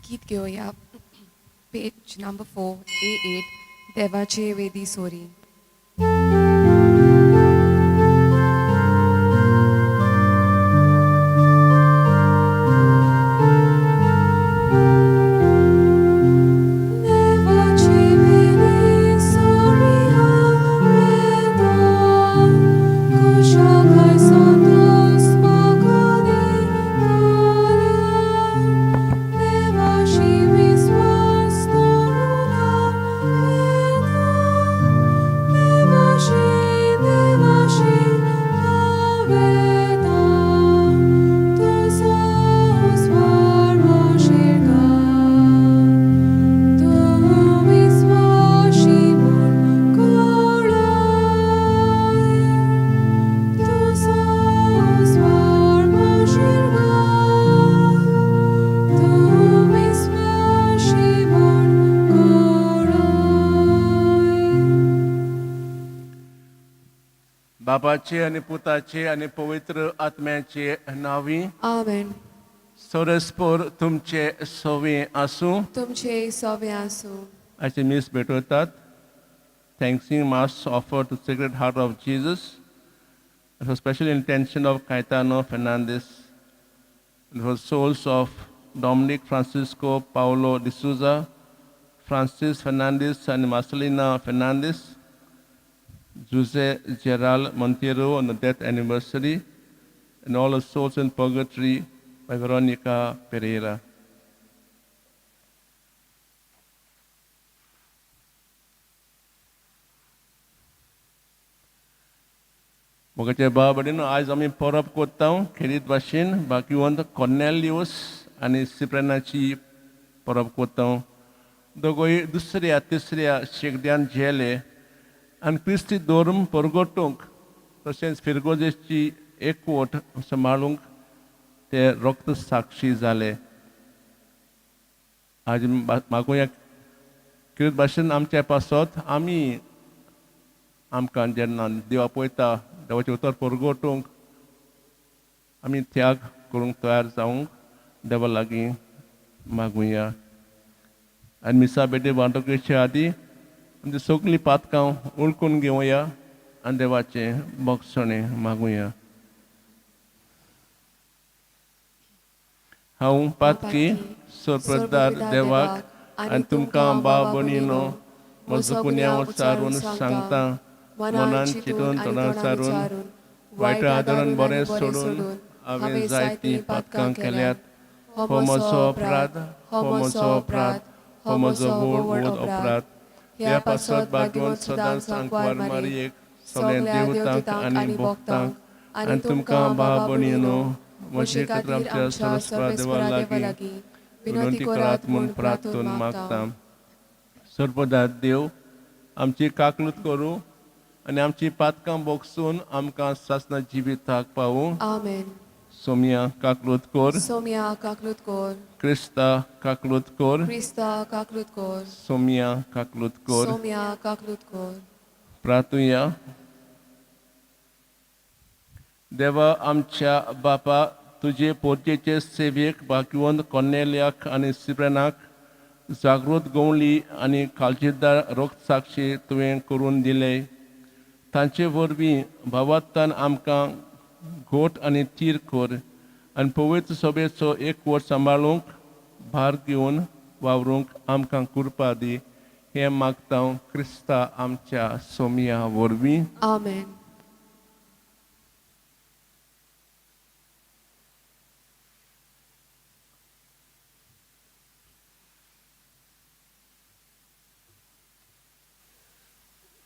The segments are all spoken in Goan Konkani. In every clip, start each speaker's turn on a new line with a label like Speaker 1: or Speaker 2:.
Speaker 1: गीत घेवया पेज नंबर 4 A8 देवाचे वेदी सोरी. देवाचे वेदी सोरी हांव वेता, कुशाकाय संतोस म्हाका दिताले. देवाशी विस्वास दवरून हांव वेता, देवाशी देवाशी हांव वेता. तुजो उजवाड तूं विस्वाशी म्हूण कळय, तुजो उजवाड तूं विस्वाशी म्हूण कळय.
Speaker 2: बापाचे आनी पुताचे आनी पवित्र आत्म्याचे नांवी.
Speaker 1: आमेन.
Speaker 2: सोरस्पोर तुमचे सोवे आसूं.
Speaker 1: तुमचे सोवे आसूं.
Speaker 2: आयचे मीस भेटवतात. Thanksgiving Mass offered to Sacred Heart of Jesus and for special intention of Caetano Fernandez and for souls of Dominic Francisco Paulo D'Souza, Francis Fernandez and Marcelina Fernandez, Jose Gerald Monteiro on the death anniversary, and all the souls in purgatory by Veronica Pereira. मोगाचे भाव भयणीनो, आयज आमी परब कोत्ता खेरीत भाशेन भाग्यवंत कॉर्नेलियस आनी सिप्रेनाची परब कोत्ता. दोगोय दुसऱ्या तिसऱ्या शेगड्यान झेले आनी क्रिस्ती धर्म परगटूंक तशेंच फिरगोजेची एकवट सांबाळूंक ते रक्त साक्षी जाले. आज मागुया खेरीत भाशेन आमच्या पासत आमी आमकां जेन्ना देवा पळयता देवाचें उतर परगटूंक आमी त्याग करूंक तयार जावंक देवा लागीं मागुया. आनी मिसा भेटी वांटोवचे आदी आमची सगळीं पातकां उळकून घेवया आनी देवाचें बक्षणें मागुया. हांव पातकी सोरप्रदार देवाक आनी तुमकां भाव भयणीनो म्हजो गुन्यांव विचारून सांगता. मनान चिंतून तोंडान सारून वायट आदरान बरें सोडून हांवें जायतीं पातकां केल्यात. हो म्हजो अपराध, हो म्हजो अपराध, हो म्हजो व्हड व्हड अपराध. ह्या पासत भाग्यवंत सदांच आंकवार मारयेक, सगळ्या देवतांक आनी भक्तांक आनी तुमकां भाव भयणीनो म्हजे खातीर आमच्या सरस्पा देवा लागीं विनंती करात म्हूण प्रार्थून मागता. सर्पदार देव आमची काकलूत करूं आनी आमची पातकां बोगसून आमकां सासना जिविताक पावूं.
Speaker 1: आमेन.
Speaker 2: सोमया काकलूत कोर.
Speaker 1: सोमया काकलूत कोर.
Speaker 2: क्रिस्ता काकलूत कोर.
Speaker 1: क्रिस्ता काकलूत कोर.
Speaker 2: सोमया काकलूत कोर.
Speaker 1: सोमया काकलूत कोर.
Speaker 2: प्रार्थुया. देवा आमच्या बापा, तुजे पोरजेचे सेवेक भाग्यवंत कॉर्नेलियाक आनी सिब्रेनाक जागृत गवळी आनी काळजीदार रोगसाक्षी तुवें करून दिले. तांचे वरवीं भावार्थान आमकां घोट आनी थीर कर आनी पवित्र सभेचो एकवट सांबाळूंक भार घेवन वावरूंक आमकां कृपा दी. हें मागता क्रिस्ता आमच्या सोमया वरवीं.
Speaker 1: आमेन.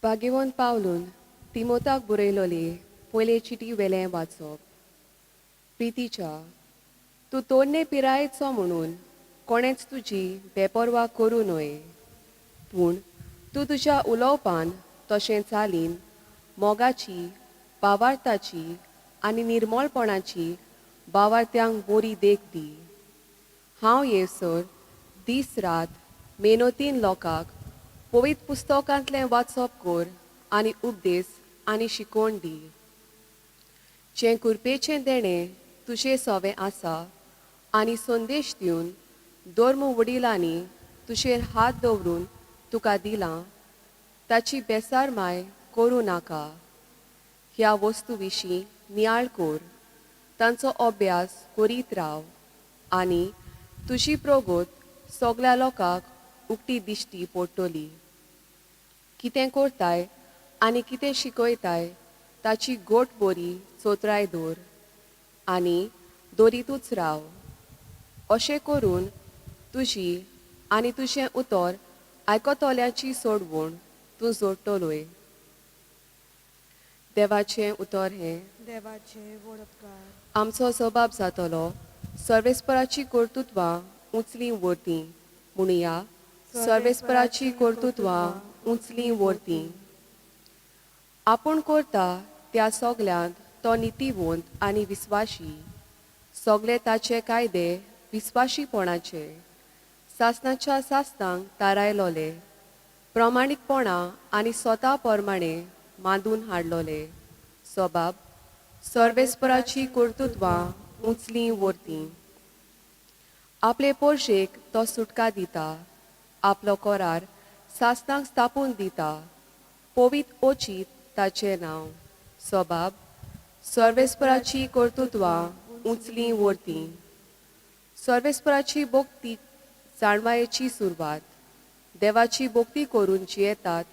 Speaker 1: भाग्यवंत पावलून तिमोताक बरयलोली पयले चिटी वेलें वाचप. प्रितीच्या, तूं तोडणे पिरायेचो म्हणून कोणेच तुजी बेपर्वा करूं न्हय, पूण तूं तुज्या उलोवपान तशें चालीन मोगाची, भावार्थाची आनी निर्मळपणाची भावार्थ्यांक बरी देख दी. हांव येसर दीस रात मेहनतीन लोकांक पवित्र पुस्तकांतलें वाचप कर आनी उपदेश आनी शिकोवण दी. जें कृपेचें देणें तुजे सोवें आसा आनी संदेश दिवन धर्म वडिलांनी तुजेर हात दवरून तुका दिलां ताची बेसारमाय करूं नाका. ह्या वस्तू विशीं नियाळ कर, तांचो अभ्यास करीत राव आनी तुजी प्रगत सगळ्या लोकांक उक्ती दिश्टी पडटली. कितें करताय आनी कितें शिकयताय ताची गोट बरी चोत्राय दवर आनी दवरीतूच राव. अशें करून तुजी आनी तुजें उतर आयकतल्याची सोडवण तूं जोडटलोय. देवाचें उतर हें.
Speaker 3: देवाचे व्हड उपकार.
Speaker 1: आमचो जबाब जातलो सर्वेस्पराची कर्तृत्वां उंचली व्हरती. म्हणुया, सर्वेस्पराची कर्तृत्वां उंचली व्हरती. आपूण करता त्या सगल्यांत तो नितीवंत आनी विस्वाशी. सगळे ताचे कायदे विस्वाशीपणाचे. सासणाच्या सासणांक थारायलोले प्रमाणीकपणा आनी स्वता प्रमाणे मांदून हाडलोले. सोबाब सर्वेस्पराची कर्तृत्वां उंचली व्हरती. आपले पोरशेक तो सुटका दिता, आपलो करार सासणाक स्थापून दिता. पवीत ओचीत ताचें नांव. सोबाब सर्वेस्पराची कर्तृत्वां उंचली व्हरती. सर्वेस्पराची भक्ती जाणवायेची सुरवात. देवाची भक्ती करून जियेतात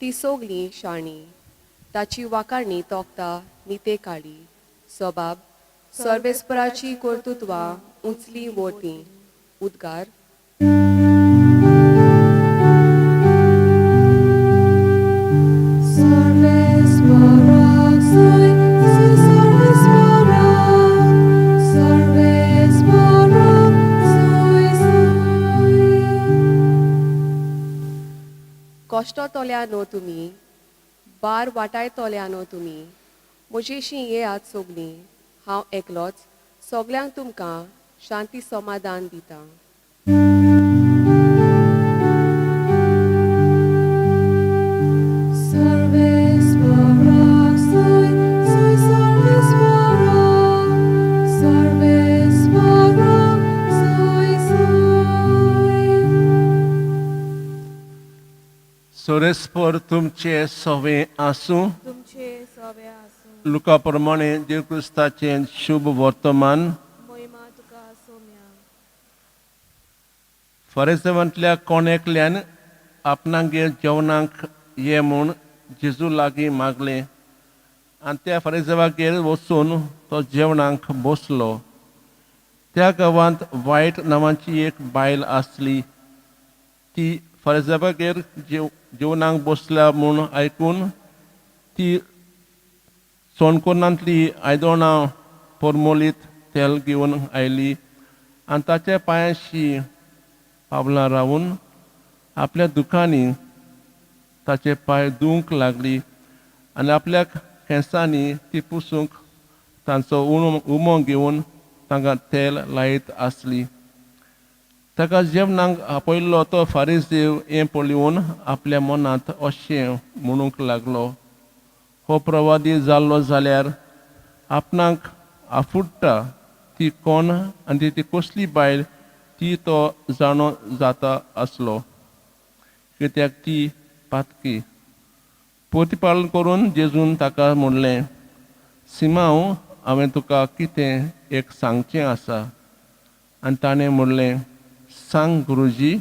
Speaker 1: ती सगळीं शाणी. ताची वाखाणी तोखता निते काळी. सोबाब सर्वेस्पराची कर्तृत्वां उंचली व्हरती. उद्गार. सर्वेस्पराक सोय सोय सर्वेस्पराक, सर्वेस्पराक सोय सोय. कश्टतल्या न्हू तुमी, बार वाटायतल्या न्हू तुमी, म्हजेशी येयात सगळीं. हांव एकलोच सगल्यांक तुमकां शांती समाधान दितां. सर्वेस्पराक सोय सोय सर्वेस्पराक, सर्वेस्पराक सोय सोय.
Speaker 2: सोरेस्पर तुमचे सवे आसूं.
Speaker 3: तुमचे सवे आसूं.
Speaker 2: लुका प्रमाणे देव क्रिस्ताचें शुभ वर्तमान.
Speaker 3: महिमा तुका सोम्या.
Speaker 2: फरेसेवांतल्या कोण एकल्यान आपणागेर जेवणाक ये म्हूण जेजू लागीं मागलें आनी त्या फरेसेवागेर वचून तो जेवणाक बसलो. त्या गांवांत वायट नांवाची एक बायल आसली. ती फरेसेवागेर जेवणाक बसल्या म्हूण आयकून ती चोणकोणांतली आयदनां परमोलीत तेल घेवन आयली आनी ताच्या पांयांशी पावलां रावून आपल्या दुखांनी ताचे पांय धुवंक लागली आनी आपल्या केंसांनी ती पुसूंक तांचो उमो घेवन तांकां तेल लायत आसली. ताका जेवणाक आपयल्लो तो फारीजदेव हें पळोवन आपल्या मनांत अशें म्हणूंक लागलो, हो प्रवादी जाल्लो जाल्यार आपणाक आफुडटा ती कोण आनी ती कसली बायल ती तो जाणो जाता आसलो, कित्याक ती पातकी. प्रतिपालन करून जेजून ताका म्हणलें, सिमांव, हांवें तुका कितें एक सांगचें आसा. आनी ताणें म्हणलें, सांग गुरुजी.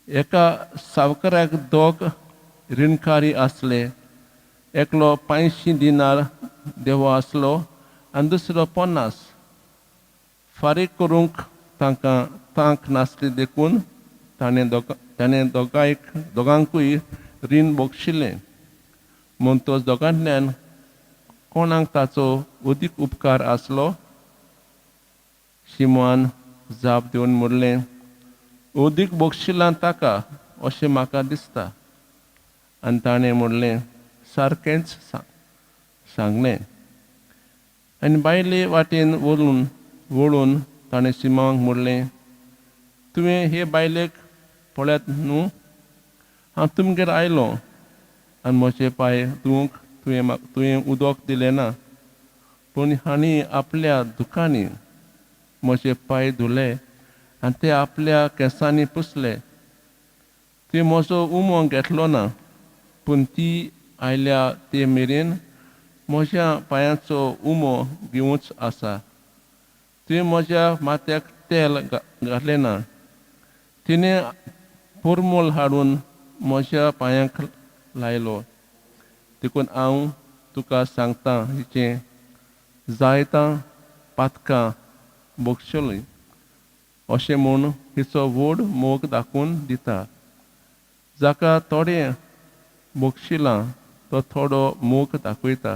Speaker 2: एका सावकाराक दोग रिणकारी आसले. एकलो 500 दिनार देवो आसलो आनी दुसरो 50. फारीक करूंक तांकां तांक नासली देखून ताणें दोगांकूय रीण बक्षिलें. म्हणटच दोगांतल्यान कोणाक ताचो अदीक उपकार आसलो? शिमोन जाप दिवन म्हणलें, अदीक बक्षिलां ताका अशें म्हाका दिसता. आनी ताणें म्हणलें, सारकेंच सांगलें. आनी बायले वाटेन वळून ताणें सिमांवाक म्हणलें, तुवें हे बायलेक पळयात न्हू, हांव तुमगेर आयलो आनी म्हजे पांय धुवंक तुवें उदक दिलें ना, पूण हांणी आपल्या दुखांनी म्हजे पांय धुले आनी ते आपल्या केंसांनी पुसले. तुवें म्हजो उमो घेतलो ना, पूण ती आयल्या ते मेरेन म्हज्या पांयांचो उमो घेवंच आसा. तुवें म्हज्या माथ्याक तेल घातलें ना, तिणें पोरमोल हाडून म्हज्या पांयांक लायलो. देखून हांव तुका सांगता, हिचें जायता पातकां भोगशलीं अशें म्हूण हिचो व्हड मोग दाखोवन दिता. जाका थोडें भोगशिलां तो थोडो मोग दाखयता.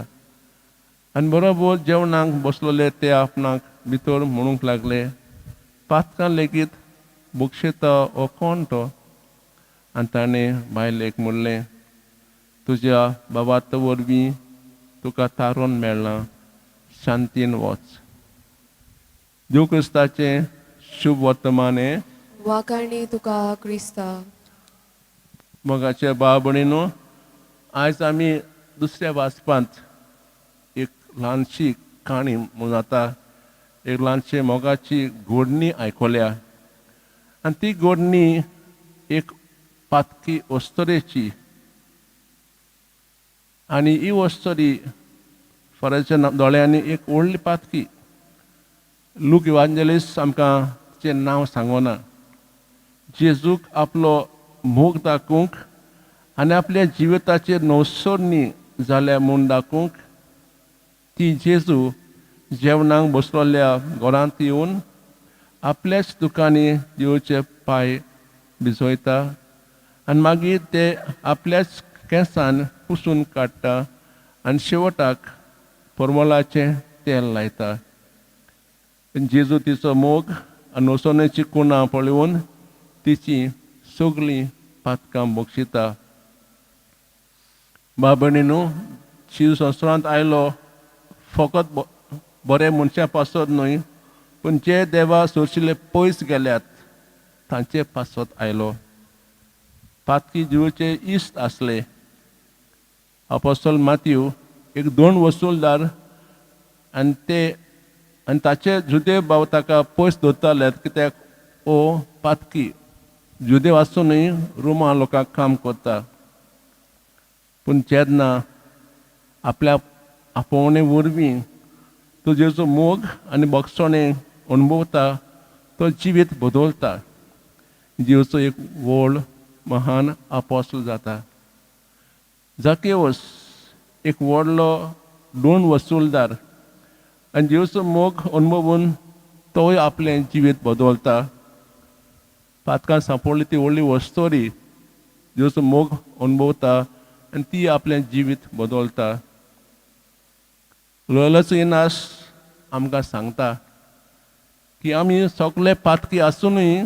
Speaker 2: आनी बरोबर जेवणाक बसलोले ते आपणाक भितर म्हणूंक लागले, पातकां लेगीत भोगशेता हो कोण तो? आनी ताणें बायलेक म्हणलें, तुज्या बाबात वरवीं तुका तारोन मेळ्ळां, शांतीन वच. देव क्रिस्ताचें शुभ वर्तमान हें.
Speaker 1: वाखाणी तुका क्रिस्ता.
Speaker 2: मोगाचे भाव भयणीनो, आयज आमी दुसऱ्या वाचपांत एक ल्हानशी काणी म्हणून आतां एक ल्हानशी मोगाची घोडणी आयकल्या. आनी ती घोडणी एक पातकी अस्तरेची. आनी ही अस्तरी फराच्या दोळ्यांनी एक व्हडली पातकी. लूक इवांजेलिस्ट आमकां तिचें नांव सांगना. जेजूक आपलो मोग दाखोवंक आनी आपल्या जिविताचेर नवसरणी जाल्या म्हूण दाखोवंक ती जेजू जेवणाक बसलोल्या घरांत येवन आपल्याच दुकांनी देवचे पांय भिजयता आनी मागीर ते आपल्याच केंसान पुसून काडटा आनी शेवटाक परमलाचें तेल लायता. जेजू तिचो मोग आनी नवसरणेची कुणां पळोवन तिची सगळीं पातकां बक्षिता. भाव भयणीनो, शिव संवसारांत आयलो फकत बरे मनशां पासत न्हय, पूण जे देवा सोरशिल्ले पयस गेल्यात तांचे पासत आयलो. पातकी जिवचे इश्ट आसले. अपोस्तल मात्यू एक दोन वसुलदार आनी ते आनी ताचे जुदेव भाव ताका पयस दवरताले, कित्याक हो पातकी जुदेव आसुनूय रोमा लोकांक काम करता. पूण जेन्ना आपल्या आपोवणे वरवीं तो जेजो मोग आनी बक्षणे अणभवता, तो जिवीत बदलता, जिवचो एक व्हड महान आपोसल जाता. जाकेवस एक व्हडलो दोन वसुलदार आनी जेजूचो मोग अणभवून तोय आपलें जिवीत बदलता. पातकां सांपडली ती व्हडली वस्तोरी जेजूचो मोग अणभवता आनी ती आपलें जिवीत बदलता. लोयलाचो इनास आमकां सांगता की आमी सगळे पातकी आसुनूय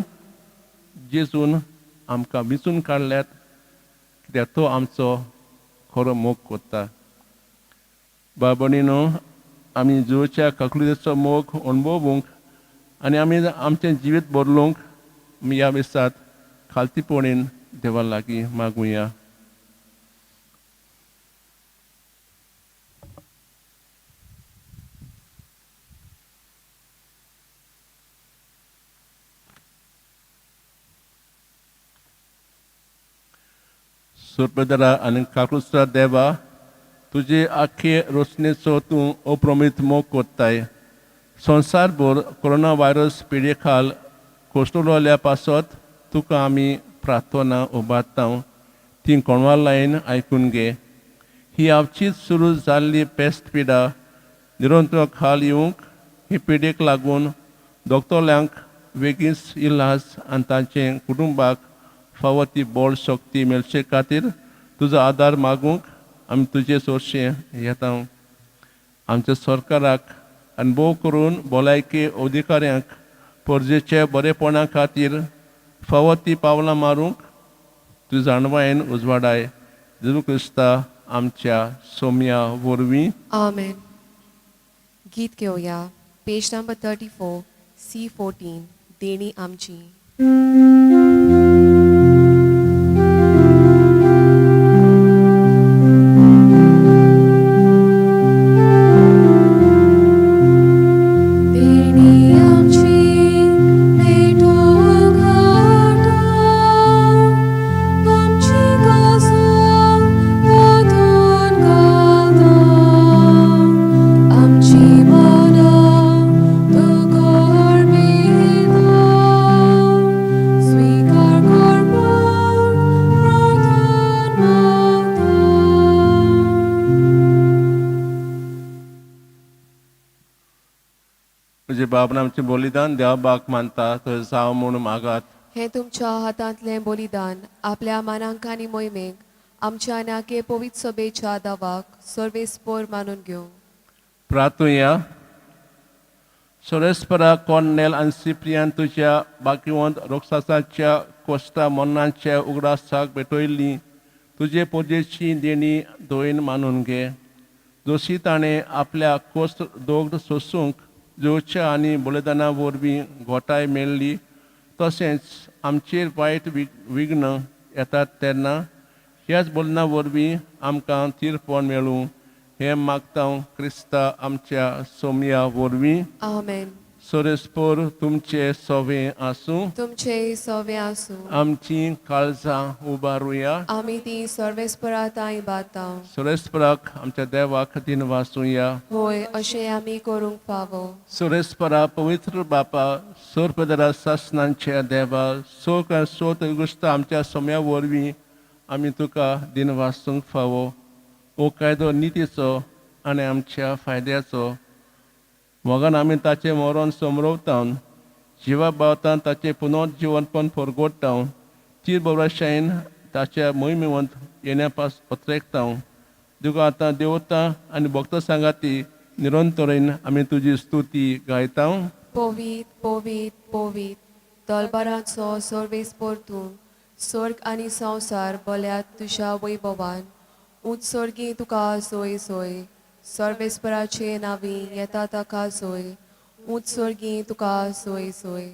Speaker 2: जेजून आमकां विंचून काडल्यात, कित्याक तो आमचो खरो मोग करता. भाव भयणीनो, आमी जिवच्या काकुळटेचो मोग अणभवूंक आनी आमी आमचें जिवीत बदलूंक आमी ह्या दिसांत खालतीपणीन देवा लागीं मागुया. सुरपदरा आनी काकुळसा देवा, तुजे आख्खे रोशणेचो तूं अप्रमीत मोग करताय. संवसारभर कोरोना व्हायरस पिडे खाल कोसळिल्ल्या पासत तुका आमी प्रार्थना उबारता, ती कोणवा लायन आयकून घे. ही आवचीच सुरू जाल्ली पेस्ट पिडा निरंतर खाल येवंक ही पिडेक लागून दोतोरांक वेगींच इलाज आनी तांचे कुटुंबाक फावो ती बळ शक्ती मेळचे खातीर तुजो आदार मागूंक आमी तुजे सोरशें येता. आमच्या सरकाराक आनी भोव करून भलायकी अधिकाऱ्यांक परजेच्या बरेपणा खातीर फावो ती पावलां मारूंक तुजी जाणवायेन उजवाडाय. जेजू क्रिस्ता आमच्या सोम्या वरवीं.
Speaker 1: आमेन. गीत घेवया पेज नंबर 34 C14 देणी आमची. देणी आमची भेटो
Speaker 2: तुजे बाबन आमचें बलिदान देवबाक मानता थंय जावं म्हूण मागात.
Speaker 1: हें तुमच्या हातांतलें बलिदान आपल्या मानांक आनी मोहिमेक आमच्या नाके पवित्र सभेच्या दावाक सर्वेस्पोर मानून घेवं.
Speaker 2: प्रार्थुया. सोरेस्परा कॉर्नेल आनी सिप्रियान तुज्या बाकिवंत रोक्षासाच्या कोश्टा मरणाच्या उगडासाक भेटयल्ली तुजे पोजेची देणी दोयन मानून घे. जशी ताणें आपल्या कोश्ट दोग सोसूंक जेवच्या आनी बलिदाना वरवीं घोटाय मेळ्ळी, तशेंच आमचेर वायट विघ्न येतात तेन्ना ह्याच बलिदाना वरवीं आमकां थिरपण मेळूं हें मागता क्रिस्ता आमच्या सोमया वरवीं.
Speaker 1: आमेन.
Speaker 2: सोरेस्पोर तुमचे सोवे आसूं.
Speaker 1: तुमचे सोवे आसूं.
Speaker 2: आमची काळजां उबारुया.
Speaker 1: आमी ती सर्वेस्परा तांय बातां.
Speaker 2: सोरेस्पराक आमच्या देवाक दिन वाचुया.
Speaker 1: होय, अशें आमी करूंक फावो.
Speaker 2: सोरेस्परा पवित्र बापा, सोरपदरा सासनांच्या देवा, सोक सोत गुस्त आमच्या सोम्या वरवीं आमी तुका दिन वाचूंक फावो. हो कायदो नितीचो आनी आमच्या फायद्याचो. मोगान आमी ताचें मरण समरवता, जिवा बावतान ताचें पुनर्जिवनपण परगोडटा, ती बरोशायेन ताच्या मोहिमेवंत येण्या पास पत्रेकता. तुका आतां देवता आनी भक्त सांगाती निरंतरेन आमी तुजी स्तुती गायता.
Speaker 1: पवीत पवीत पवीत दलबाराचो सर्वेस्पोर तूं, स्वर्ग आनी संवसार बल्यात तुज्या वैभवान. उत्सर्गी तुका सोय सोय, सर्वेस्पराचे नावी येता ताका सोय, उत्सर्गी तुका सोय सोय.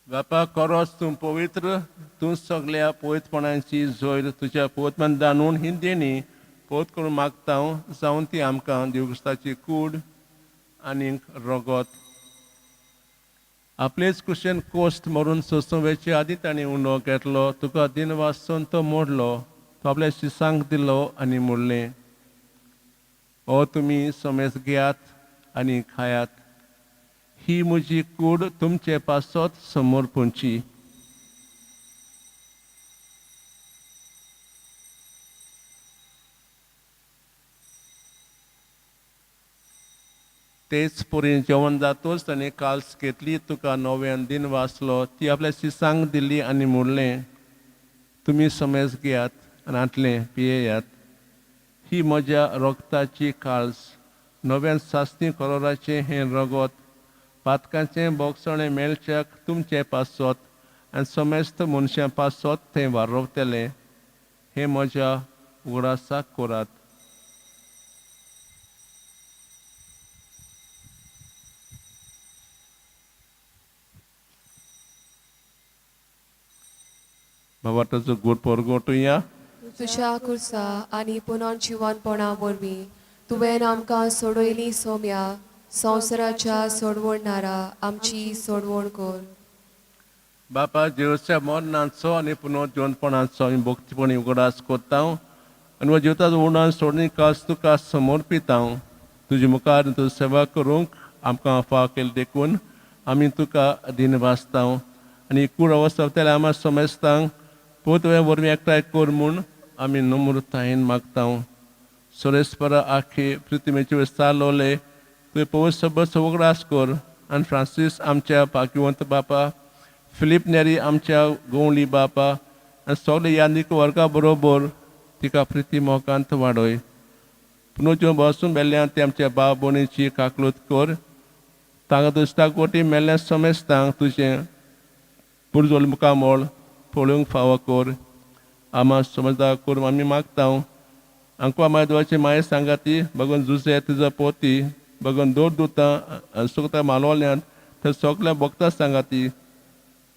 Speaker 2: बापा करोस तूं पवित्र, तूं सगल्या पवित्रपणाची जोयर. तुज्या पवित्रपण दानून ही देणी पवित्र करून मागता, जावन ती आमकां देवक्रिस्ताची कूड आनी रगत. आपलेच कुशेन कोश्ट मरून सोसूं वेचे आदी ताणें उंडो घेतलो, तुका दिन वाचून तो मोडलो, तो आपल्या शिसांक दिलो आनी म्हणलें, हो तुमी समेज घेयात आनी खायात, ही म्हजी कूड तुमचे पासत समोर पुंची. तेच परी जेवण जातूच ताणें काल्स घेतली, तुका नव्यान दिन वाचलो, ती आपल्या शिसांक दिली आनी म्हणलें, तुमी समेज घेयात आनी आंतलें पियेयात, ही म्हज्या रगताची काल्स, नव्यान सासणी करोराचें हें रगत पातकांचें बोगसणें मेळच्याक तुमचें पासत आनी समेस्त मनशां पासत तें वारोवतलें. हें म्हज्या उगडासाक करात. बाबा तुजो गूड परगोटुया.
Speaker 1: तुज्या कुर्सा आनी पुनर्जिवनपणा वरवीं तुवें आमकां सोडयली सोम्या, संवसाराच्या सोडवणणारा आमची सोडवण कर.
Speaker 2: बापा जेवच्या मरणाचो आनी पुनर्जिवनपणाचो आमी भक्तीपणी उगडास करता आनी हो जिवताचो उणान सोडणी कास तुका समर्पिता. तुजे मुखार तुजी सेवा करूंक आमकां फाव केली देखून आमी तुका दिन वाचता आनी कूड अवस्था जाल्यार आमी समेस्तांक पोतवे वरवीं एकठांय कर म्हूण आमी नम्रतायेन मागता. सोरेस्परा आखे पृथ्वीचेर चालवले तुवें पवित्र सबस उगडास कर आनी फ्रांसीस आमच्या भाग्यवंत बापा, फिलीप नेरी आमच्या गवळी बापा आनी सगळे यादीक वर्गा बरोबर तिका प्रिती मोगांत वाडय. पुनर्जीवन बसून मेल्ल्या ते आमच्या बाब भयणीची काकलूत कर. तांकां दुस्ता कोटी मेल्ल्या समेस्तांक तुजें पुर्जोल मुखामळ पळोवंक फावो कर. आमा समजदार करून आमी मागता. आमकां मागीर देवाची माये सांगाती बगून जुजे तुजो पोती बगून दोर दुतां सुकता मालवल्यांत थंय सगळ्या भोगता सांगाती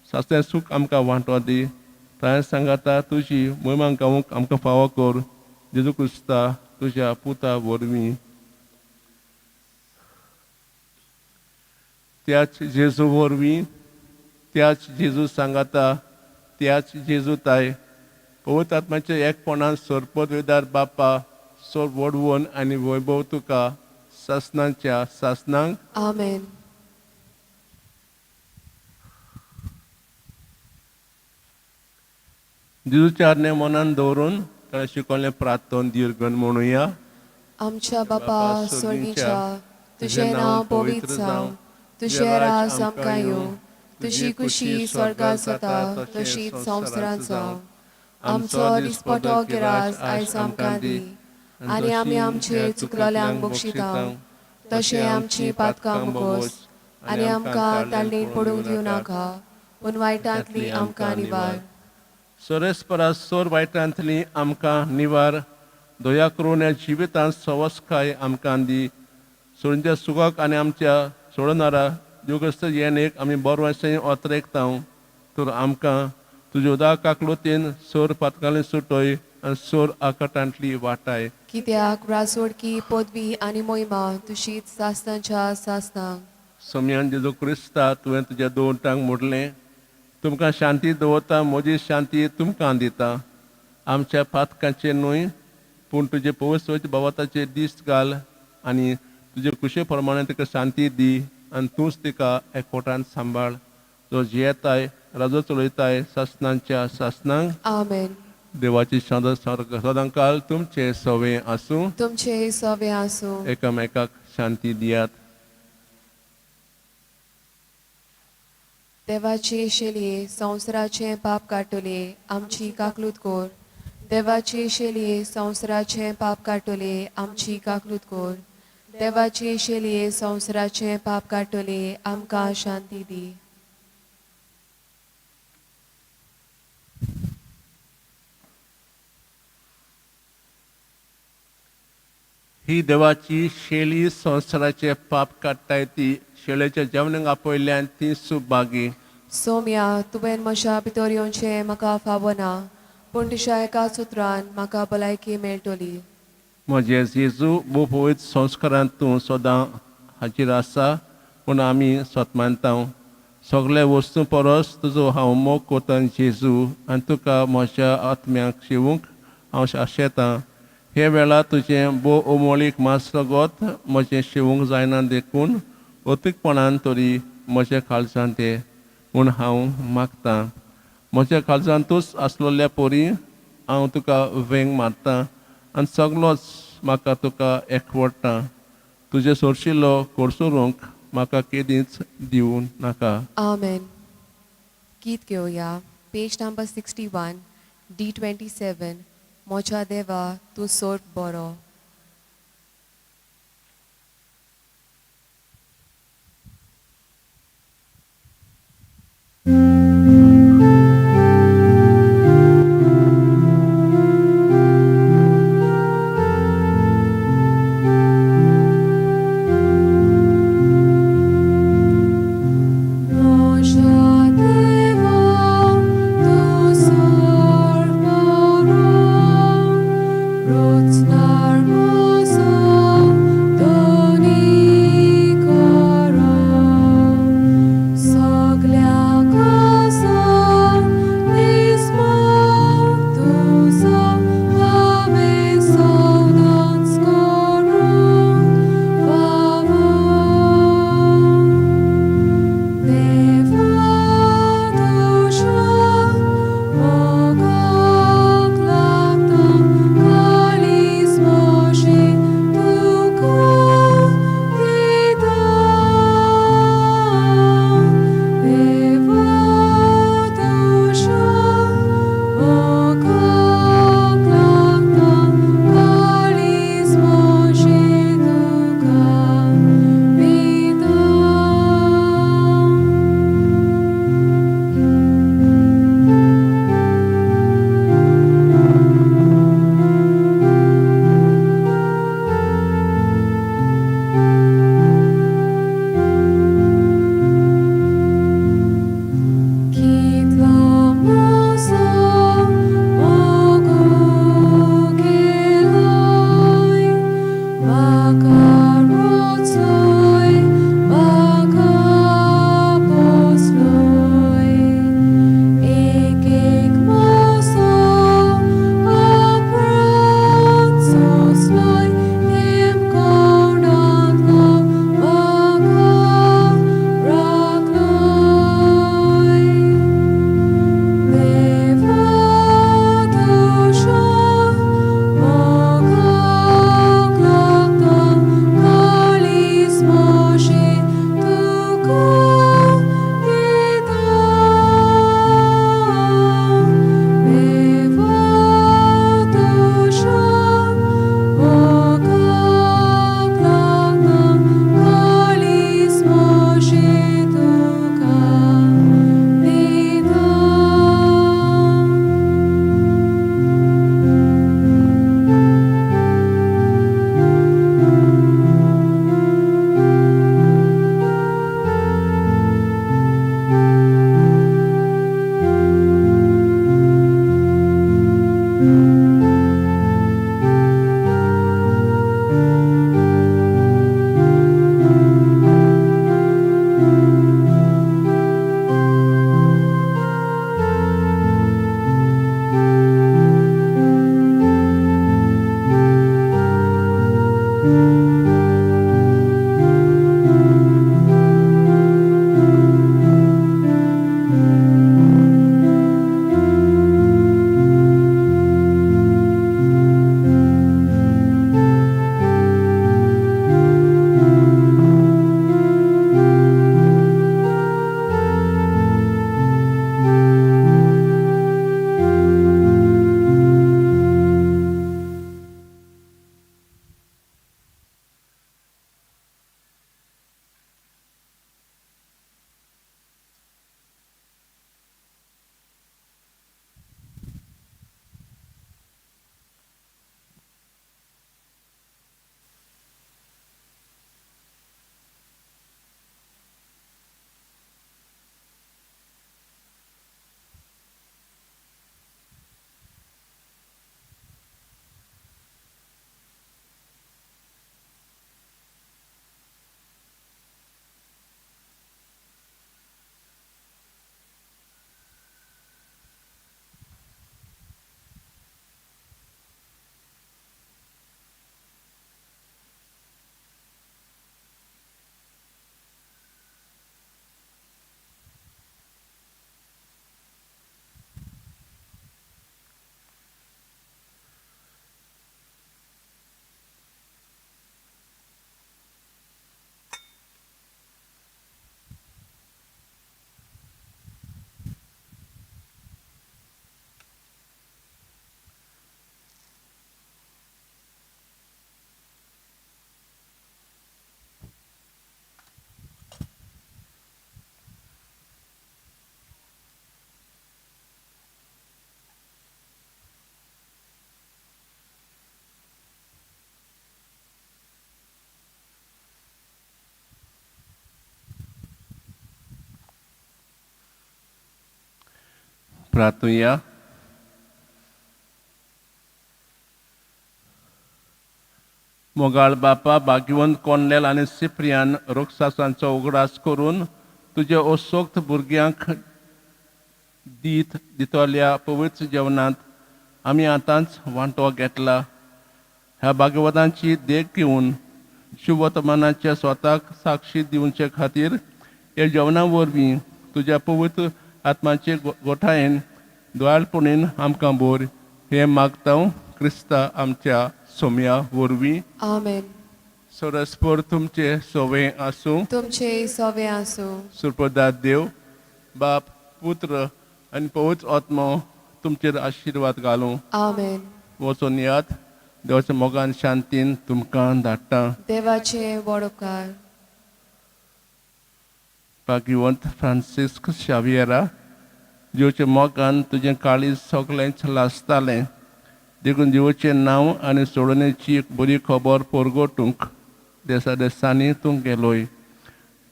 Speaker 2: सासणें सूख आमकां वांटो दी. ताणें सांगाता तुजी मोहिमा गावंक आमकां फावो कर. जेजू क्रिस्ता तुज्या पुता वरवीं. त्याच जेजू वरवीं, त्याच जेजू सांगाता, त्याच जेजू ताय पवित्र आत्माच्या एकपणान सरपत वेदार बापा सोर वडवून आनी वैभव तुका सासणाच्या सासणांक.
Speaker 1: आमेन.
Speaker 2: जेजूच्या आज्ञा मनान दवरून ताणें शिकवलें प्रार्थन दीर्घन म्हणुया.
Speaker 1: आमच्या बापा स्वर्गीच्या, तुजें नांव पवित्र जावं, तुजें राज आमकां येवं, तुजी कुशी स्वर्गात जाता तशीच संवसारांत जावं. आमचो दिसपटो गिरास आयज आमकां दी आनी आमी आमचे चुकलोल्यांक बक्षिता तशें आमची पातकां बोगोस आनी आमकां ताळणीत पडूंक दिवं नाका, पूण वायटांतली आमकां निवार.
Speaker 2: सोरेस्परा सोर वायटांतली आमकां निवार. दया करून ह्या जिवितांत सवसकाय आमकां दी. सोडूनच्या सुखाक आनी आमच्या सोडणारा देवग्रस्त येणेक आमी बरो ओतरेकता. तर आमकां तुज्या उदक काकलुतीन सोर पातकाली सुटय आनी सोर आकटांतली वाटाय.
Speaker 1: कित्याक रासोडकी पदवी आनी मोहिमा तुशीच सासणाच्या सासणाक.
Speaker 2: सोमयान जेजू क्रिस्ता, तुवें तुज्या दोन टांग मोडलें, तुमकां शांती दवरता, म्हजी शांती तुमकां दिता. आमच्या पातकांचे न्हय पूण तुजे पवित्र बाबाताचे दीस घाल आनी तुजे कुशे प्रमाणे तिका शांती दी आनी तूंच तिका एकवटान सांबाळ, जो जियेताय राजो चलयताय सासणांच्या सासणांक.
Speaker 1: आमेन.
Speaker 2: देवाची शांत सदांकाल तुमचे सवे आसूं.
Speaker 1: तुमचे सवे आसूं.
Speaker 2: एकामेकाक शांती दियात.
Speaker 1: देवाची शेलये संवसाराचें पाप काडटले आमची काकलूत कोर. देवाची शेलये संवसाराचें पाप काडटले आमची काकलूत कोर. देवाची शेलये संवसाराचें पाप काडटले आमकां शांती दी.
Speaker 2: ही देवाची शेली संवसाराचे पाप काडटाय ती शेळेच्या जेवणाक आपयल्यान ती सुभागी.
Speaker 1: सोम्या, तुवें म्हज्या भितर येवचें म्हाका फावना, पूण तुज्या एका सुत्रान म्हाका भलायकी मेळटली.
Speaker 2: म्हजे जेजू, भोव पवित्र संस्कारांत तूं सदां हाजीर आसा पूण आमी सतमानता. सगल्या वस्तूं परस तुजो हांव मोग कोतां जेजू, आनी तुका म्हज्या आत्म्याक शिवूंक हांव आशेतां. हे वेळार तुजें भोव उमळीक मांस रगत म्हजें शिवूंक जायना, देखून अतिकपणान तरी म्हज्या काळजांत ते म्हूण हांव मागतां. म्हज्या काळजांतूच आसलोल्या परी हांव तुका वेंग मारतां आनी सगलोच म्हाका तुका एकवडटा. तुजें सोरशिल्लो कोरसोरूंक म्हाका केदींच दिवं नाका.
Speaker 1: आमेन. गीत घेवया, पेज नंबर 61, D27, म्हज्या देवा तूं सोर बरो. म्हज्या देवा तूं सोर बरो, रोचणार
Speaker 2: प्रार्थुया. मोगाळ बापा, भाग्यवंत कोर्नेल आनी सिप्रियान रोगसासांचो उगडास करून तुज्या असोक्त भुरग्यांक दीत दितल्या पवित्र जेवणांत आमी आतांच वांटो घेतला. ह्या भागवतांची देख घेवन शुभवर्तमानाच्या स्वताक साक्षी दिवचे खातीर ह्या जेवणा वरवीं तुज्या पवित्र आत्माचे गोठायेन दयाळपणीन आमकां बोर हें मागता क्रिस्ता आमच्या सोम्या वरवीं.
Speaker 1: आमेन.
Speaker 2: सरस्पर तुमचे सोवे आसूं.
Speaker 1: तुमचे सोवे आसूं.
Speaker 2: सुप्रदात देव बाप पुत्र आनी पवित्र आत्मो तुमचेर आशिर्वाद घालूं.
Speaker 1: आमेन.
Speaker 2: वचून यात देवाच्या मोगान शांतीन तुमकां धाडटा.
Speaker 1: देवाचे व्हड उपकार.
Speaker 2: भाग्यवंत फ्रांसिस्क शावियरा, जिवच्या मोगान तुजें काळीज सगळेंच लासतालें, देखून जिवचें नांव आनी सोडणेची एक बरी खबर परगटूंक देसा देसांनी तूं गेलोय.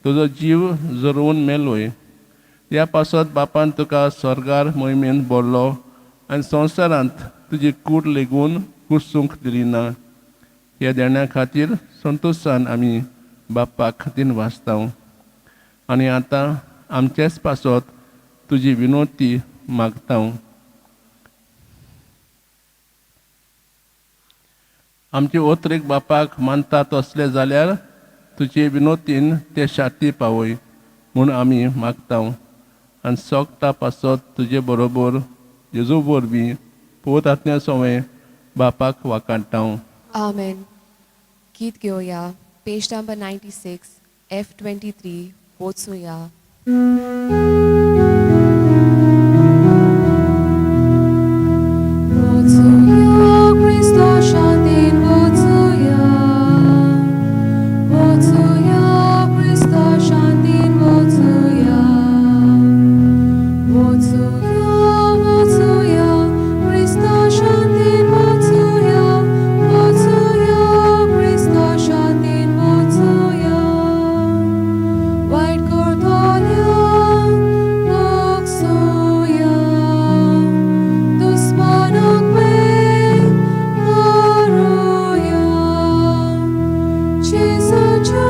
Speaker 2: तुजो जीव जरोवन मेलोय. ह्या पासत बापान तुका स्वर्गार मोहिमेन भरलो आनी संवसारांत तुजी कूड लेगून कुसूंक दिली ना. ह्या देण्या खातीर संतोशान आमी बापाक दिन वाचता आनी आतां आमचेच पासत तुजी विनोती मागता. आमचे ओत्रेक बापाक मानता तसले जाल्यार तुजे विनोतीन ते शाती पावय म्हूण आमी मागता आनी सोगता पासत तुजे बरोबर जेजू वरवीं पोत आत्म्या सोवें बापाक वाकाडटा.
Speaker 1: आमेन. गीत घेवया पेज नंबर 96 F23 वचुया. वचुया क्रिस्ता शांतीन वचुया, वचुया क्रिस्ता शांतीन वचुया, वचुया वचुया क्रिस्ता शांतीन वचुया, वचुया क्रिस्ता शांतीन वचुया. वायट करतल्यांक भोगसुया, दुस्मानाक वेग मारुया, जेजूच्या